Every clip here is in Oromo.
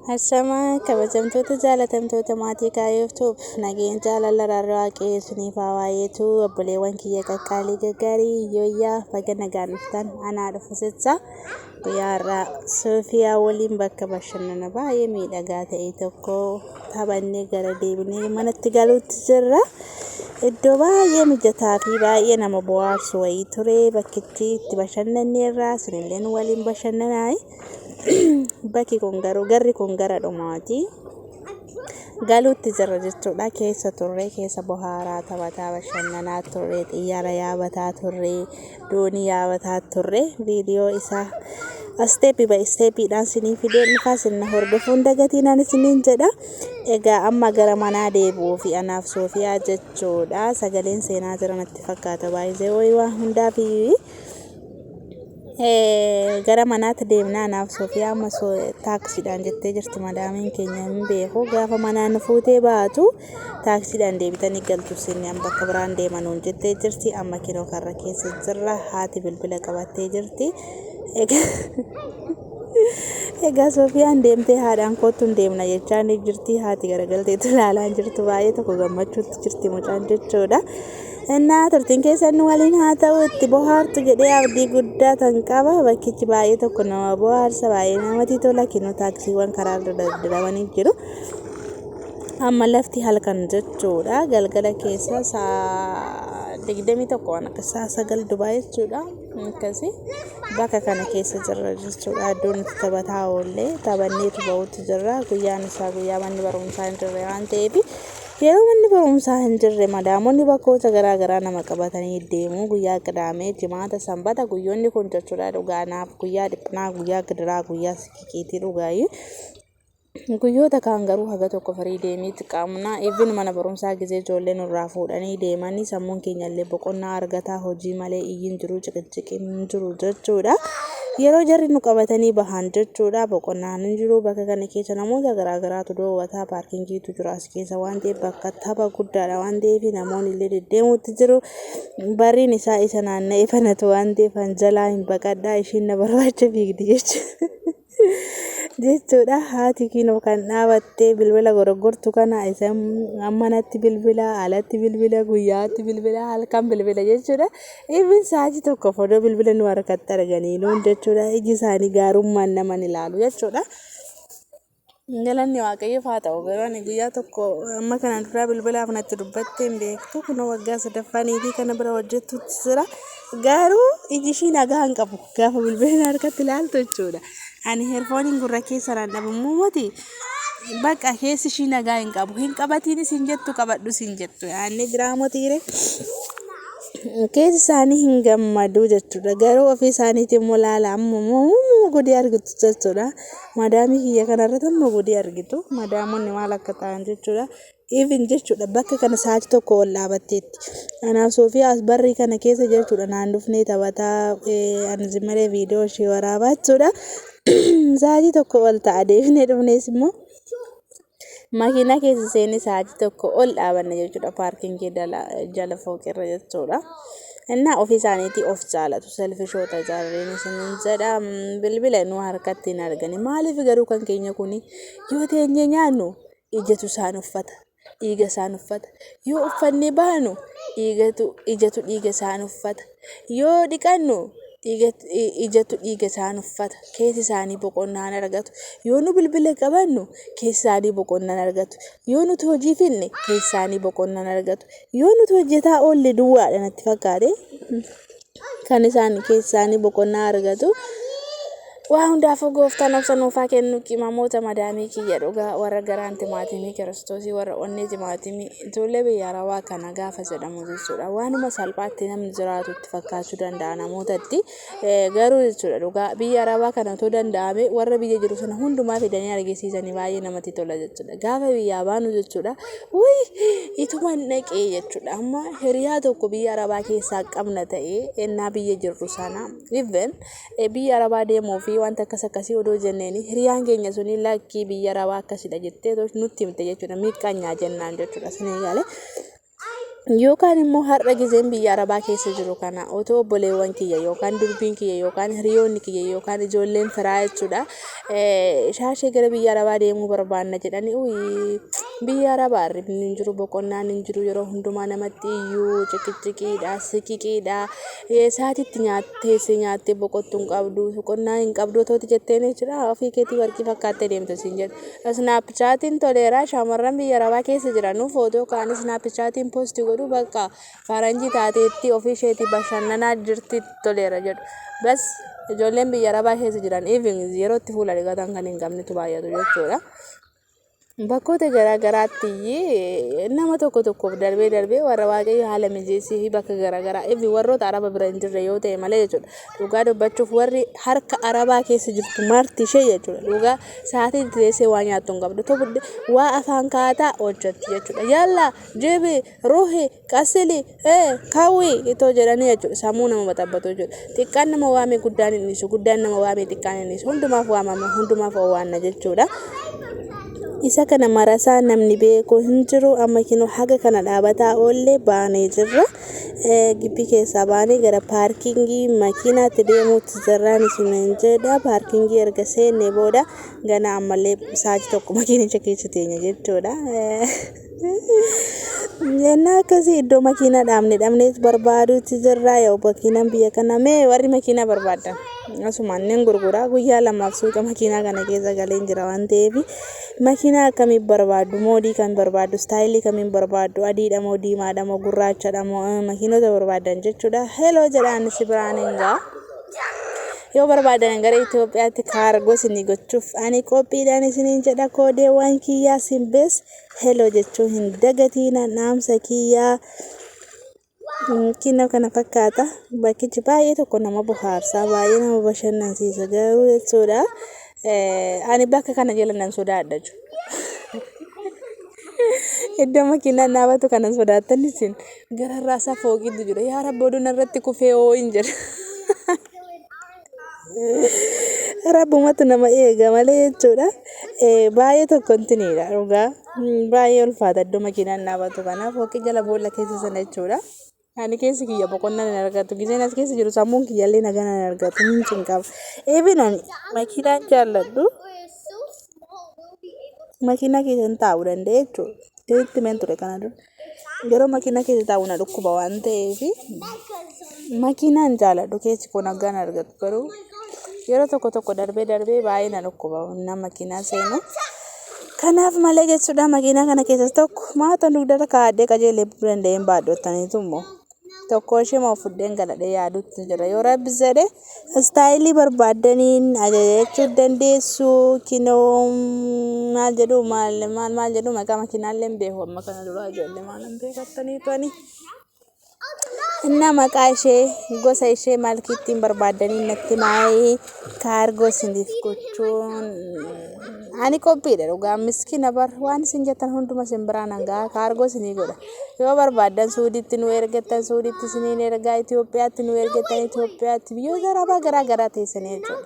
Ashamaa kabajamtoota jaalatamtoota maatii Kaayyoof Tube nageen jaalala araarri waaqayyo isiniif haa baay'atu obboleewwan kiyya qaqqaalii gaggaarii yooyyaa baga nagaan dhuftan anaa dhufu jecha guyyaa har'aa Soofiyaa waliin bakka bashannana baay'ee miidhagaa ta'e tokko taphannee gara deebinee manatti galuutti jirra. Iddoo baay'ee mijataa fi baay'ee nama bohaarsu wayii ture bakkichi itti bashannanneerra isinillee nu waliin bashannanaayi. Bakki kun garuu garri kun gara dhumaati. Galuutti jirra jechuudha. Keessa turre keessa bohaaraa taphataa bashannanaa turre xiyyaara yaabataa turre doonii yaabataa turre viidiyoo isaa isteeppii by isteeppiidhaan sinii fideen dhufaa sinna hordofuun dagatiinaan isiniin jedha. Egaa amma gara manaa deebi'uu fi anaaf Soofiyaa jechuudha. Sagaleen seenaa jira natti fakkaata baay'ee wayii waan hundaaf Gara manaatti deemna anaaf Sofiyaa amma taaksiidhaan jettee jirti madaamiin keenya hin beeku gaafa manaa nu fuutee baatu taaksiidhaan deebitanii galtu isin amma bakka biraan deema nuun jettee jirti amma kinoo karra keessa jirra haati bilbila qabattee jirti. Egaa Sofiyaan deemtee haadhaan koottu hin deemna jechaa ni jirti haati garagalteetu ilaalaa jirtu baay'ee tokko gammachuutti jirti mucaan jechuudha. Innaa turtiin keessan nu waliin haa ta'u itti bohaartu jedhee abdii guddaa tan qaba. Bakkichi baay'ee tokko nama bohaarsa baay'ee namatti tola. Kinoo taaksiiwwan karaa irra dardaramanii jiru. Amma lafti halkan jechuudha. Galgala keessa sa'a 21 waan akka sa'a 9 dubaa jechuudha. Akkasi bakka kana keessa jirra jechuudha. Iddoo nuti taphataa oollee taphanneetu bahuutti jirra. Guyyaan isaa guyyaa manni barumsaa hin jirre waan ta'eef Yeroo manni barumsaa hin jirre madaamonni bakkoota garaa garaa nama qabatanii deemu. Guyyaa Qidaamee, Jimaata, Sanbata guyyoonni kun jechuudha dhugaa naaf guyyaa dhiphinaa, guyyaa gidiraa, guyyaa siqiqiitii dhugaayi. Guyyoota kaan garuu haga tokko firii deemiitti qabna. Even mana barumsaa gizee ijoollee nurraa fuudhanii deemanii sammuun keenya illee boqonnaa argataa hojii malee iyyiin jiru ciqiciqiin hin jiru jechuudha. Yeroo jarri nu qabatanii bahan jechuudha boqonnaan hin jiru bakka kana keessa namoota garaa garaatu doowwataa paarkingiitu jira as keessa waan ta'eef bakka tapha guddaadha waan ta'eef namoonni illee deddeemuutti jiru. Barriin isaa isa naanna'ee banatu waan ta'eef an jalaa hin baqadhaa ishiin na barbaacha fiigdi jechuudha. Jechuudha haati kinoo kan dhaabattee bilbila goroggortu kana isa manatti bilbila alatti bilbila guyyaatti bilbila halkan bilbila jechuudha. Even sa'aatii tokkoof odoo bilbila nu harkatti arganii nuun jechuudha iji isaanii gaarummaan nama ni ilaalu jechuudha. Galanni Waaqayyoof haa ta'u garuu ani guyyaa tokko amma kana duraa bilbilaaf natti dubbattee hin beektu kunoo waggaa sadaffaa niitii kana bira hojjettutti jira garuu iji ishii nagaa hin qabu gaafa bilbila harkatti ilaaltu jechuudha. Ani heerfooniin gurra keessa naan dhabamu miti bakka keessi ishii nagaa hin qabu hin qabatiinis hin jettu qabadhus hin jettu yaanni jiraamotiire. Keessi isaanii hin gammadu jechuudha. Garuu ofii isaaniitii immoo laala amma immoo gudii argitu jechuudha. Madaamii kiyya kanarratti amma gudii argitu. Madaamonni maal akka ta'an jechuudha. Even jechuudha bakka kana sa'aatii tokko ol dhaabatteetti. Anaaf Soofiyaa as barrii kana keessa jechuudha naan dhufnee taphataa ani zimmalee viidiyoo ishee waraabaa jechuudha. Sa'aatii tokko ol ta'a deebinee dhufnees immoo Makiinaa keessa seenne sa'aatii tokko ol dhaabanne jechuudha paarkingii jala fooqirra jechuudha. Innaa ofii isaaniitii of jaalatu selfishoota jarreen isiniin jedha bilbila nu harkatti hin argani maaliif garuu kan keenya kuni yoo teenyee nyaannu ijatu isaan uffata dhiiga isaan uffata yoo uffannee baanu dhiigatu ijatu dhiiga isaan uffata yoo dhiqannu ijatu dhiiga isaan uffata. Keessi isaanii boqonnaa hin argatu. Yoo nu bilbila qabannu keessi isaanii boqonnaa hin argatu. Yoo nuti hojii finne keessi isaanii boqonnaa hin argatu. Yoo nuti hojjetaa oolle duwwaadha natti fakkaate kan isaan keessi isaanii boqonnaa argatu. Waa hundaafuu gooftaan obsa nuuf haa kennu qimamoota madaamii kiyya dhugaa warra garaan timaatimii kiristoosii warra onnee timaatimii ijoollee biyya arabaa kana gaafa jedhamu jechuudha waanuma salphaatti namni jiraatu itti fakkaachuu danda'a namootatti garuu jechuudha dhugaa biyya arabaa kana otoo danda'ame warra biyya jiru sana hundumaa fidanii argisiisanii baay'ee namatti tola jechuudha gaafa biyyaa baanu jechuudha wuy ituman dhaqee jechuudha amma hiriyaa tokko biyya arabaa keessaa qabna ta'ee ennaa biyya jirru sana even Biyya Arabaa deemuu fi wanta akkas akkasii odoo jenneeni hiriyaan keenya suni lakkii biyya Arabaa akkasidha jettee nutti himte jechuudha. Miqqanyaa jennaan jechuudha. Sini galee. Yookaan immoo har'a gizeen biyya Arabaa keessa jiru kana otoo obboleewwan kiyya yookaan durbiin kiyya yookaan hiriyoonni kiyya yookaan ijoolleen firaa jechuudha shaashee gara biyya Arabaa deemuu barbaanna jedhanii uyi biyya Arabaa hirribni hin jiru boqonnaan hin jiru yeroo hundumaa namatti iyyuu ciqiciqiidha siqiqiidha saatiitti nyaattee nyaattee boqottu hin qabdu boqonnaa hin qabdu otooti jetteen jechuudha ofii keetii warqii fakkaattee deemte siin jedhu. Snapchatin toleera shamarran biyya arabaa keessa jiranu footoo ka'anii snapchatin post godhu bakka faranjii taateetti ofii isheetii bashannanaa jirti toleera jedhu. Bas ijoolleen biyya arabaa keessa jiran even yeroo itti fuula dhiqatan kan hin qabnetu baay'atu jechuudha. Bakkoota garaa garaatti nama tokko tokkoof darbee darbee warra waaqayyo haala mijeessee fi bakka garaa garaa even warroota araba bira hin jirre yoo ta'e malee jechuudha. Dhugaa dubbachuuf warri harka arabaa keessa jirtu marti ishee jechuudha. Dhugaa Sa'aatii itti teessee waa nyaattu hin qabdu. Tokko waa afaan kaataa hojjetti jechuudha. Yalla, jibi, ruhi, qasili, ee, kawwi itoo jedhanii jechuudha. Sammuu nama baxabbatu jechuudha. Xiqqaan nama waamee guddaan hin dhiisu, guddaan nama waamee xiqqaan hin dhiisu. Hundumaaf waamama, hundumaaf owwaanna jechuudha. Isa kana marasaa namni beeku hin jiru. Amma kinoo haga kana dhaabataa oollee baanee jirra. Gibbii keessaa baanee gara paarkingii makiinaatti deemuutti jirraan isiniin jedha. Paarkingii erga seennee booda gana ammallee sa'aatii tokko makiinicha keessa teenya jechuudha. Yennaa akkasii iddoo makiinaa dhaabne dhabneet barbaaduutti jirra. Yoo makiinaan biyya kana mee warri makiinaa barbaaddan asumaan nin gurgura. Guyyaa lamaaf suuqa makiinaa kana keessa galeen jira waan ta'eef Makiinaa akkamii barbaaddu? Moodii kam barbaaddu? Istaayilii kamiin barbaaddu? Adiidha moo diimaadha moo gurraachadha moo makiinota barbaaddan jechuudha. Heloo jedhaan si biraan hin ga'a. Yoo barbaadan gara Itoophiyaatti kaargoo isinii gochuuf ani qophiidhaan isiniin jedha koodeewwan kiyyaa simbees heloo jechuu hin dagatiina dhaamsa kiyyaa. Kinoo kana fakkaata. Bakkichi baay'ee tokko nama bohaarsa, baay'ee nama bashannansiisa garuu jechuudha. Ani bakka kana jala nan sodaadha jechuudha. Iddoo makiinaan dhaabatu kana sodaattan isin gararraa isaa fooqiitu jira. Yaa Rabbi oduu narratti kufee hoo hin jedha. Rabbumatu nama eega malee jechuudha. Baay'ee tokko intiniidha dhugaa. Baay'ee ulfaata iddoo makiinaan dhaabatu kana fooqii jala boolla keessa sana jechuudha. Ani keessi kiyya boqonnaa hin argatu. Giseen as keessa jiru sammuun kiyyallee nagaa hin argatu. Hin cinqama. Even ani makiinaan jaalladhu makiinaa keessa hin taa'uu danda'e jechuudha. Isinitti himeen ture kana dura. Yeroo makiinaa keessa taa'u na dhukkuba waan ta'eef makiinaa hin jaaladhu keessi koo nagaa hin argatu garuu yeroo tokko tokko darbee darbee baay'ee na dhukkuba na makiinaa seenu. Kanaaf malee jechuudha makiinaa kana keessas tokko maata dugdarra kaa'adhee qajeelee danda'een baadhottaniitu immoo. Tokkoo ishee moo fudheen galadhee yaaduutti jira. Yoo rabbi jedhe istaayilii barbaaddaniin ajajachuu dandeessu. Kinoo maal jedhu maal maal maal jedhu maqaa makiinaallee hin beeku amma kana dura ijoollee maal hin beekattaniitu ani. Innaa maqaa ishee gosa ishee malkii ittiin barbaaddaniin natti maayii kaargoo isiniif gochuun ani qophiidha dhugaa miskiina bar waan isin jettan hunduma isin biraan hangaa kaargoo isinii godha. Yoo barbaaddan Suudiitti nu ergattan Suudiitti isiniin ergaa Itoophiyaatti nu ergattan Itoophiyaatti biyyoota Arabaa garaa garaa teessanii jechuudha.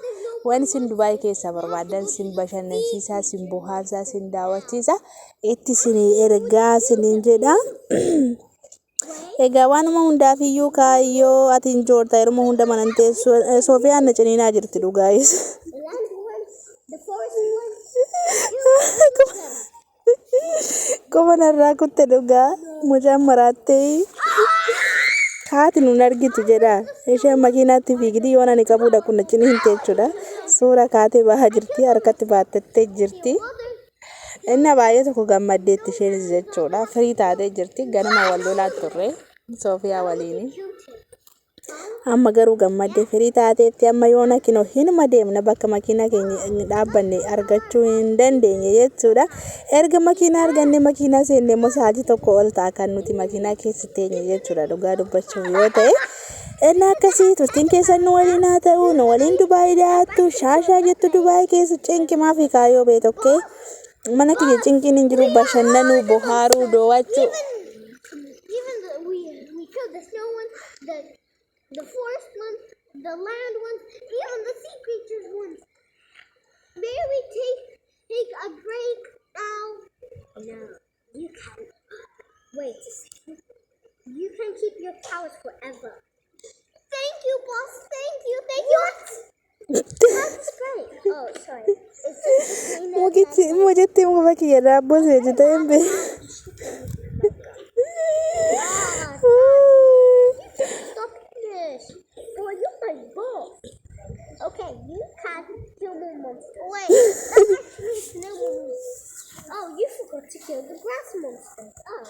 Waan isin Dubaay keessaa barbaaddan isin bashannansiisaa, isin bohaarsaa, isin daawwachiisa itti isinii ergaa isiniin jedha. Egaa waanuma hundaaf iyyuu kaayyoo ati hin joorta yeruma hunda mana hin teessu. Soofiyaan na ciniinaa jirti dhugaayis. The land ones, the forest ones, Quba narraa kutte dhugaa mucaan maraattee haati nun argitu jedha. Isheen makiinaatti fiigdi yoon ani qabuu dhaqu na ciniinte jechuudha. Suura kaatee bahaa jirti harkatti baattettee jirti. Inna baay'ee tokko gammaddeetti isheenis jechuudha. Firii taatee jirti. Ganama wal lolaa turre Soofiyaa waliin. Amma garuu gammadde firii taateetti amma yoona kinoo hinuma deemna bakka makiinaa keenya dhaabbanne argachuu hin dandeenye jechuudha. Erga makiinaa arganne makiinaa seenne immoo sa'aatii tokko ol ta'a kan nuti makiinaa keessa teenye jechuudha dhugaa dubbachuuf yoo ta'e. Inni akkasii turtiin keessan nu waliin haa ta'u nu waliin Dubaayii dhiyaattu shaashaa jettu Dubaayii keessa cinqimaa fi kaayyoo beetokkee mana kiyya cinqiin hin jiru bashannanuu bohaaruu doowachuu. Even the, we killed the snow ones, the forest ones, the land ones, even the sea creatures ones. May we take a break now? No, you can't. Wait a second. You can keep your powers forever. Thank you, boss. Thank you. Thank you. That's great. Oh, sorry. It's just the cleaner. Mukichi mucitti muka kiyya daabboo seeti ta'e hin beeku. Ah, stop this. Boy, you're my boss. Okay, you can't kill more monsters. Wait, that's actually snow monsters. Oh, you forgot to kill the grass monsters. Oh.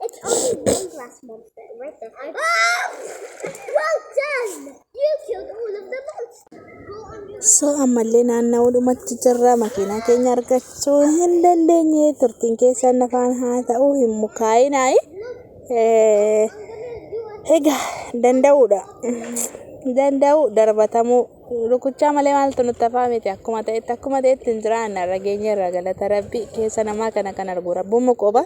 It's only one grass monster right there. Ah! Well done! You killed all of the monsters. Go under the So ammallee naanna'uudhumatti jirra, makiinaa keenya argachuu hin dandeenye. Turtiin keessan nafaan haa ta'u, hin mukaa'inaayi. I'm gonna do a Egaa danda'uudha. Danda'u darbatamuu rukuchaa malee maaltu nutti hafaa miti. Akkuma ta'etti hin jiraanna, irra geenye irra, galata Rabbi. Keessa namaa kana kan argu Rabbuma qofa.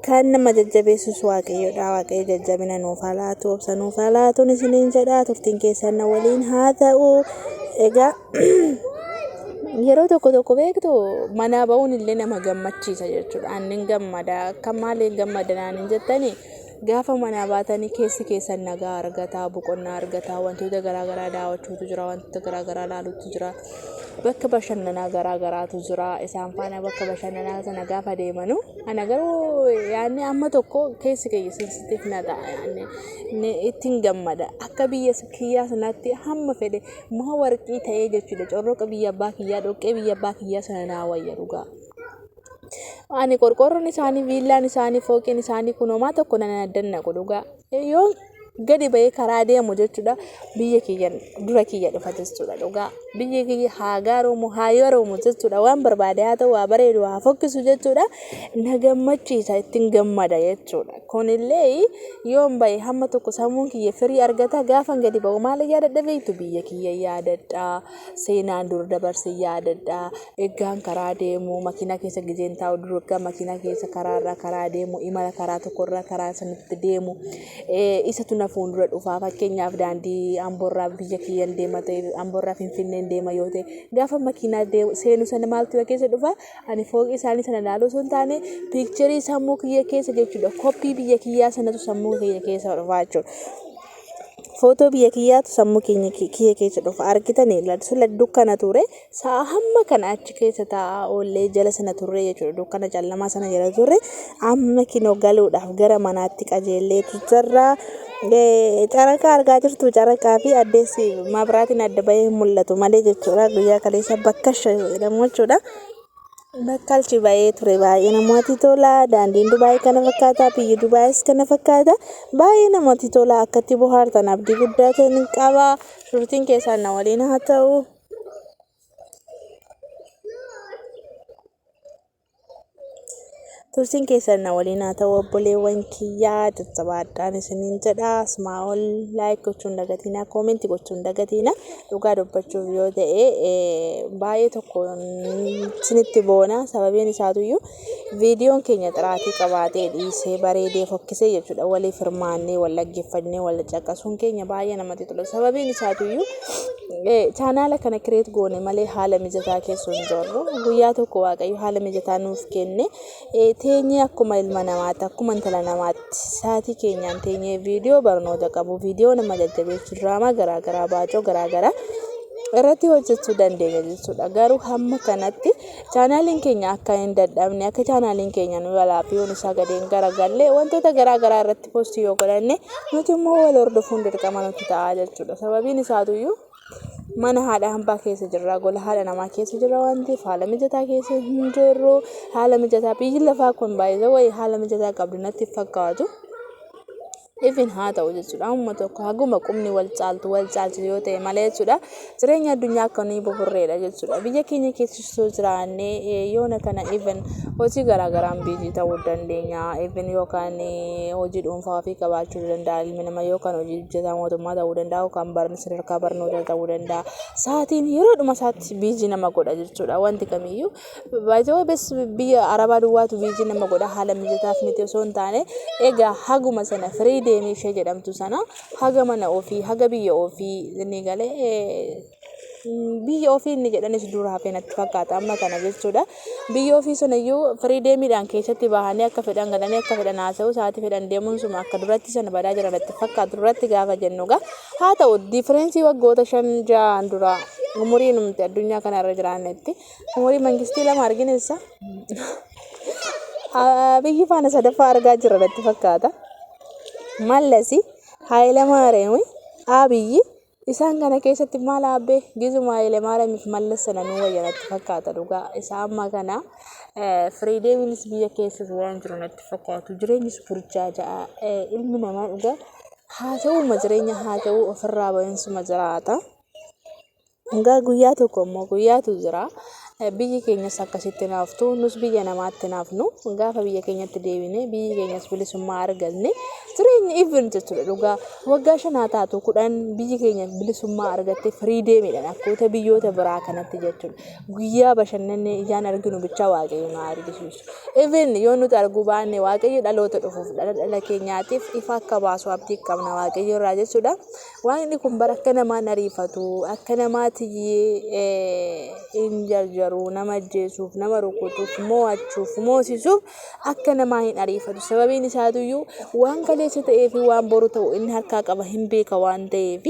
Kan nama jajjabeessus Waaqayyoodha. Waaqayyo jajjabina nuuf haa laatu, obsa nuuf haa laatuun isiniin jedha. Turtiin keessan na waliin haa ta'u. Egaa yeroo tokko tokko beektu, manaa ba'uun illee nama gammachiisa jechuudha. Ani gammada. Akka maaliin gammada naan hin jettanii? Gaafa manaa baatanii keessi keessan nagaa argataa, boqonnaa argataa, wantoota garaagaraa daawwachuutu jira, wantoota garaagaraa ilaaluutu jira. Bakka bashannanaa garaagaraatu jira. Isaan faana bakka bashannanaa sana gaafa deemanu, ana garuu yaadni amma tokko keessi kiyya sensitiif na ta'a, yaadni ittiin gammada. Akka biyya kiyyaa sanatti hamma fedhe muka warqii ta'ee jechuudha. Corroqa biyya abbaa kiyyaa, dhoqqee biyya abbaa kiyyaa sana naa wayya dhugaa. Ani qorqorroon isaanii, viillaan isaanii, fooqiin isaanii kun homaa tokko nan addannaqu dhugaa. Yoo gadi bahee karaa deemu jechuudha, biyya kiyya dura kiyya dhufa jechuudha dhugaa. Biyya kiyya haa gaaroomu, haa yaroomu jechuudha, waan barbaade haa ta'u, haa bareedu, haa fokkisu jechuudha, na gammachiisa, ittiin gammada jechuudha. Kunillee yoon bahe hamma tokko sammuun kiyya firii argata. Gaafan gadi bahu maal yaadadha beektu? Biyya kiyya yaadadha, seenaan dur dabarse yaadadha. Eeggaan karaa deemu, makiinaa keessa gizeen taa'u, dur eeggaa makiinaa keessa karaarraa karaa deemu, imala karaa tokkorraa karaa sanatti deemu, isatu na fuuldura dhufaa. Fakkeenyaaf, daandii Amboorraa biyya kiyyan deema ta'e, Amboorraa Finfinneen deema yoo ta'e, gaafa makiinaa seenu sana maaltu na keessa dhufa? Ani fooqii isaanii sana ilaaluu osoo hin taane, picture sammuu kiyya keessa jechuudha, copy biyya kiyyaa sanatu sammuu kiyya keessa dhufaa jechuudha. Footoo biyya kiyyaatu sammuu keenya kiyya keessa dhufa. Argitanii, sila dukkana ture. Sa'a hamma kana achi keessa taa'aa oollee, jala sana turre jechuudha. Dukkana callamaa sana jala turre. Amma kinoo galuudhaaf gara manaatti qajeelleetu jirra. Caraqaa argaa jirtu, caraqaa fi addeessi mabraatiin adda bahee mul'atu malee jechuudha. Guyyaa kaleessa bakka jedhamu jechuudha. Bakkalchi bahee ture, baay'ee namatti tola. Daandiin Dubaay kana fakkaata. Biyyi Dubaayis kana fakkaata. Baay'ee namatti tola. Akkatti bohaartan abdii guddaa ta'e qaba. Turtiin keessaan na waliin haa ta'u. Turtiin keessan na waliin haa ta'u, obboleewwan kiyyaa, jajjabaadhaan isiniin jedha. Asumaa ol like gochuun dagatina, comment gochuun dagatina. Dhugaa dubbachuuf yoo ta'e, baay'ee tokko isinitti boona. Sababiin isaatuyyuu viidiyoon keenya xiraatii qabaatee dhiisee, bareedee fokkisee jechuudha. Waliif hirmaannee, wal dhaggeeffannee, wal caqasuun keenya baay'ee namatti tola. Sababiin isaatuyyuu chaanaala kana create goone malee haala mijataa keessa hin jirru. Guyyaa tokko Waaqayyo haala mijataa nuuf kenne, teenyee akkuma ilma namaatti, akkuma intala namaatti sa'aatii keenyaan teenyee viidiyoo barnoota qabu, viidiyoo nama jajjabeessu, diraamaa garaagaraa, baacoo garaagaraa irratti hojjechuu dandeenya jechuudha. Garuu hamma kanatti chaanaaliin keenya akka hin dadhabne, akka chaanaaliin keenya nu jalaa viewn isaa gadi hin garagalle, wantoota garaagaraa irratti post yoo godhanne, nuti immoo wal hordofuun dirqama nutti ta'a jechuudha. Sababiin isaatuyyuu mana haadha hambaa keessa jirra, gola haadha namaa keessa jirra waan ta'eef haala mijataa keessa hin jirru. Haala mijataa biyyi lafaa kun baay'ee wayii haala mijataa qabdu natti fakkaatu. Ifin haa ta'u jechuudha. Amma tokko haguma qubni wal caaltu wal caalchu yoo ta'e malee jechuudha. Jireenya addunyaa akka nuyi buburreedha jechuudha. Biyya keenya keessa osoo jiraannee yoona kana even hojii garaagaraan busy ta'uu dandeenya. Even yookaan hojii dhuunfaa ofii qabaachuu danda'a ilmi namaa, yookaan hojii hojjetaa mootummaa ta'uu danda'a, yookaan barni sadarkaa barnootaa ta'uu danda'a. Sa'aatiin yeroodhuma isaatti busy nama godha jechuudha wanti kamiyyuu. Baay'ee bes biyya Arabaa duwwaatu busy nama godha, haala mijataaf miti osoo hin taane, egaa haguma sana firii deemii ishee jedhamtu sana, haga mana ofii, haga biyya ofii ni galee. Biyya ofii inni jedhanis dura hafee natti fakkaata amma kana jechuudha. Biyya ofii sanayyuu firiideemiidhaan keessatti bahanii akka fedhan galanii akka fedhan haasa'uu sa'aatii fedhan deemuun suma akka duratti sana badaa jira natti fakkaatu duratti gaafa jennu gaa. Haa ta'u diifireensii waggoota 5 6n dura umurii numti addunyaa kana irra jiraannetti umurii mangistii lama argineessa. Biyyi faana sadaffaa argaa jirra natti fakkaata. Mallasi, Haayilamaariyaam, Abiyyi isaan kana keessatti maal aabbee gizuma Haayilamaariyaamiif Mallas sana nuu wayya natti fakkaata dhugaa. Isa amma kana firiideemiinis biyya keessas waan jiru natti fakkaatu. Jireenyis burjaaja'aa ilmi namaa dhugaa haa ta'uuma jireenya haa ta'uu ofirraa ba'insuma jiraata. Egaa guyyaa tokko immoo guyyaatu jira. Biyyi keenyas akkasitti hin haftu. Nus biyya namaatti hin hafnu. Gaafa biyya keenyatti deebine biyyi keenyas bilisummaa arganne jireenya even jechuudha dhugaa. Waggaa 5 haa taatu 10 biyyi keenya bilisummaa argatte firiideemiidhaan akkoota biyyoota biraa kanatti jechuudha. Guyyaa bashannannee ijaan arginu bichaa Waaqayyo nu haa argisiisu. Even yoo nuti arguu baanne Waaqayyo dhaloota dhufuuf dhala dhala keenyaatiif ifa akka baasu abdii qabna Waaqayyo irraa jechuudha. Waaqni kun bara akka namaan ariifatu, akka namaatti hin jarjaru, nama ajjeesuuf, nama rukutuuf, mo'achuuf, moosisuuf akka namaa hin ariifatu. Sababiin isaatuyyuu waan kaleessa ta'ee fi waan boru ta'u inni harkaa qaba hin beeka waan ta'eef.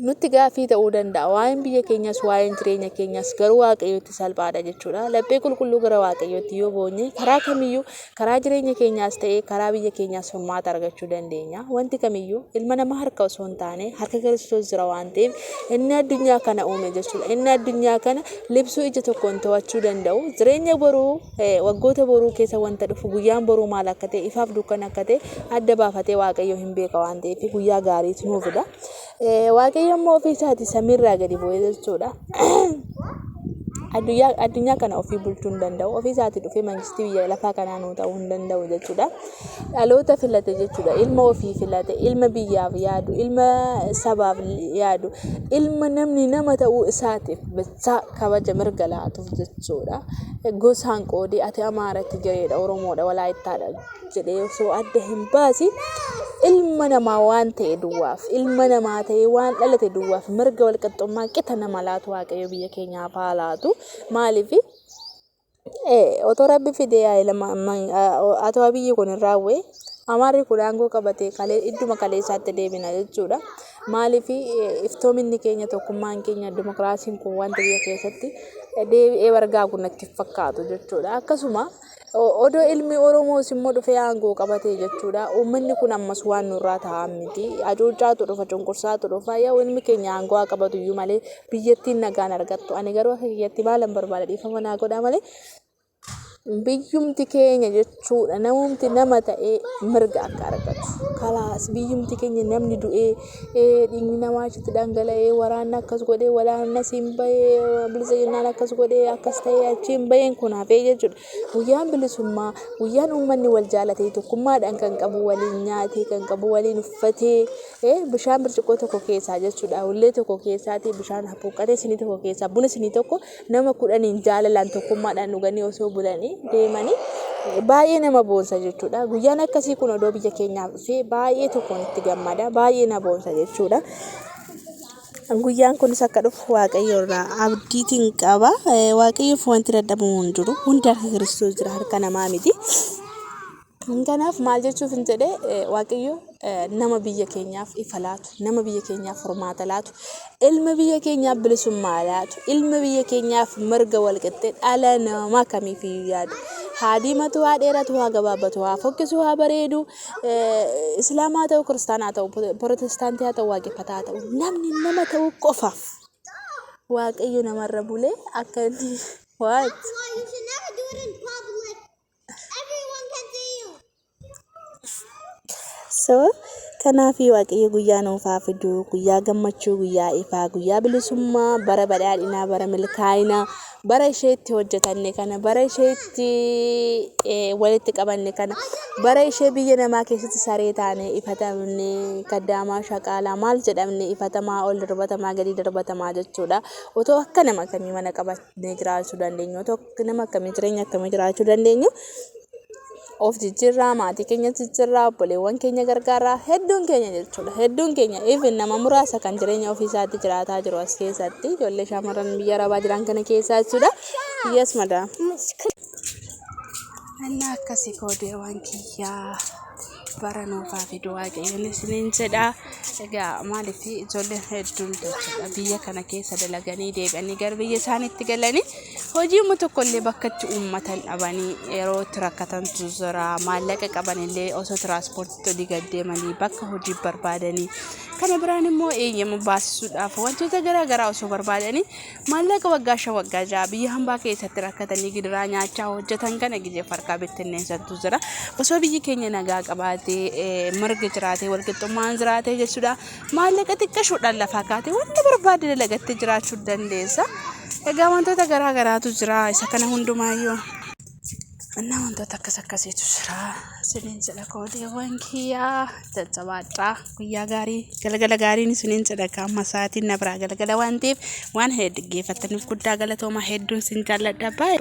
Nutti gaaffii ta'uu danda'a. Waa'een biyya keenyas waa'een jireenya keenyas garuu Waaqayyotti salphaadha jechuudha. Laphee qulqulluu gara Waaqayyootti yoo boonye karaa kamiyyuu karaa jireenya keenyaas ta'ee karaa biyya keenyaas furmaata argachuu dandeenya. Wanti kamiyyuu ilma namaa harka osoo hin taane harka Kiristoos jira waan ta'eef inni addunyaa kana uume jechuudha. Inni addunyaa kana libsuu ija tokkoon to'achuu danda'u jireenya boruu waggoota boruu keessa wanta dhufu guyyaan boruu maal akka ta'e ifaaf dukkana akka ta'e adda baafatee Waaqayyo hin beeka waan ta'eef guyyaa gaariitu nuu fida. Waaqayyo immoo ofii isaatii samiirraa gadi bu'ee jechuudha. Addunyaa kana ofii bulchuu hin danda'u. Ofii isaatii dhufee mangistii biyya lafaa kanaa nuu ta'uu hin danda'u jechuudha. Dhaloota filate jechuudha. Ilma ofii filate, ilma biyyaaf yaadu, ilma sabaaf yaadu, ilma namni nama ta'uu isaatiif bichaa kabaja mirga laatuuf jechuudha. Gosaan qoodee ati Amaara, Tigireedha, Oromoodha, Walaayittaadha jedhee osoo adda hin baasiin ilma namaa waan ta'e duwwaaf ilma namaa ta'ee waan dhalate duwwaaf mirga walqixxummaa qixa nama laatu Waaqayyo biyya keenyaaf haa laatu. Maaliif otoo rabbi fidee atoo Abiyyi kun hin raawwee Amaarri kun aangoo qabatee kalee idduma kaleessaatti deebina jechuudha. Maaliif iftoominni keenya tokkummaan keenya dimokiraasiin kun wanta biyya keessatti deebi'ee bargaagu natti fakkaatu jechuudha. Akkasuma Odoo ilmi Oromoos immoo dhufee aangoo qabatee jechuudha. Uummanni kun ammas waan nurraa taa'an miti. Hacuuccaatu dhufa, cunqursaatu dhufa. Yoo ilmi keenya aangoo haa qabatu iyyuu malee biyyattiin nagaan argattu. Ani garuu akka kiyyatti maalan barbaada dhiifama naa godhaa malee biyyumti keenya jechuudha namumti nama ta'ee mirga akka argatu. Kalaas biyyumti keenya namni du'ee dhiigni namaa achitti dhangala'ee waraanni akkas godhee waraanni asiin bahee bilisiginnaan akkas godhee akkas ta'ee achiin baheen kun hafee jechuudha. Guyyaan bilisummaa guyyaan uummanni wal jaalatee tokkummaadhaan kan qabu waliin nyaatee kan qabu waliin uffatee bishaan birciqoo tokko keessaa jechuudha hullee tokko keessaatii bishaan hapuuqqatee sinii tokko keessaa buna sinii tokko nama 10n jaalalaan tokkummaadhaan dhuganii osoo bulanii deemanii baay'ee nama boonsa jechuudha. Guyyaan akkasii kun odoo biyya keenyaaf dhufee baay'ee tokkoon itti gammada baay'ee na boonsa jechuudha. Guyyaan kunis akka dhufu Waaqayyo irraa abdiitiin qaba. Waaqayyoof wanti dadhabamu hin jiru. Hundi harka Kiristoos jira harka namaa miti. Kanaaf maal jechuuf hin jedhe Waaqayyo nama biyya keenyaaf ifa laatu, nama biyya keenyaaf furmaata laatu, ilma biyya keenyaaf bilisummaa laatu, ilma biyya keenyaaf mirga walqixxee dhala namaa kamiif iyyuu yaadu. Haa diimatu, haa dheeratu, haa gabaabbatu, haa fokkisu, haa bareedu, islaamaa haa ta'u, kiristaanaa haa ta'u, pirootestaantii haa ta'u, waaqeffataa haa ta'u, namni nama ta'uu qofaaf Waaqayyo namarra bulee akka inni what? That's why you should never do it in public. Everyone can see you. So, kanaaf Waaqayyo guyyaa nuuf haa fidu, guyyaa gammachuu, guyyaa ifaa, guyyaa bilisummaa, bara badhaadhinaa, bara milkaa'inaa, bara ishee itti hojjetanne kana, bara ishee itti walitti qabanne kana, bara ishee biyya namaa keessatti saree taane ifatamne, kaddaamaa shaqaalaa maal jedhamne ifatamaa ol darbatamaa gadi darbatamaa jechuudha. Otoo akka nama kamii mana qabannee jiraachuu dandeenyu, otoo nama akkamii jireenya akkamii jiraachuu dandeenyu. Of jijjiirraa, maatii keenya jijjiirraa, obboleewwan keenya gargaaraa, hedduun keenya jechuudha. Hedduun keenya, even nama muraasa kan jireenya ofii isaatti jiraataa jiru as keessatti, ijoollee shamarran biyya arabaa jiran kana keessaa jechuudha. Yes, madam. Inni akkasii koodeewwan kiyyaa bara nuufaa fidu Waaqayyoon isiniin jedha. Egaa maaliif ijoolleen hedduun jechuudha biyya kana keessa dalaganii deebi'anii gara biyya isaaniitti galanii hojiima tokkollee bakka itti uummatan dhabanii yeroo itti rakkatantu jira. Maallaqa qabanillee osoo tiraanspoortiitti olii gad deemanii bakka hojii barbaadanii, kana biraan immoo eeyyama baasisuudhaaf wantoota garaa garaa osoo barbaadanii, maallaqa waggaa 5, waggaa 6 biyya hambaa keessatti rakkatanii gidiraa nyaachaa hojjetan kana gizeef harkaa bittinneessantu jira. Osoo biyyi keenya nagaa qabaatee, mirgi jiraatee, walqixxummaan jiraatee jechuudha, maallaqa xiqqashuudhaan lafaa kaatee wanta barbaadde dalagattee jiraachuu dandeessa. Egaa wantoota garaa garaatu jira, isa kana hundumaayyuu. Innaa wantoota akkas akkasiitu jira. Isiniin jedha, koodeewwan kiyyaa, jajjabaadhaa. Guyyaa gaarii, galgala gaariin isiniin jedha. Amma sa'aatiin na biraa galgala waan ta'eef, waan dhaggeeffattaniif guddaa galatooma, hedduun isin jaalladha. Baay'ee.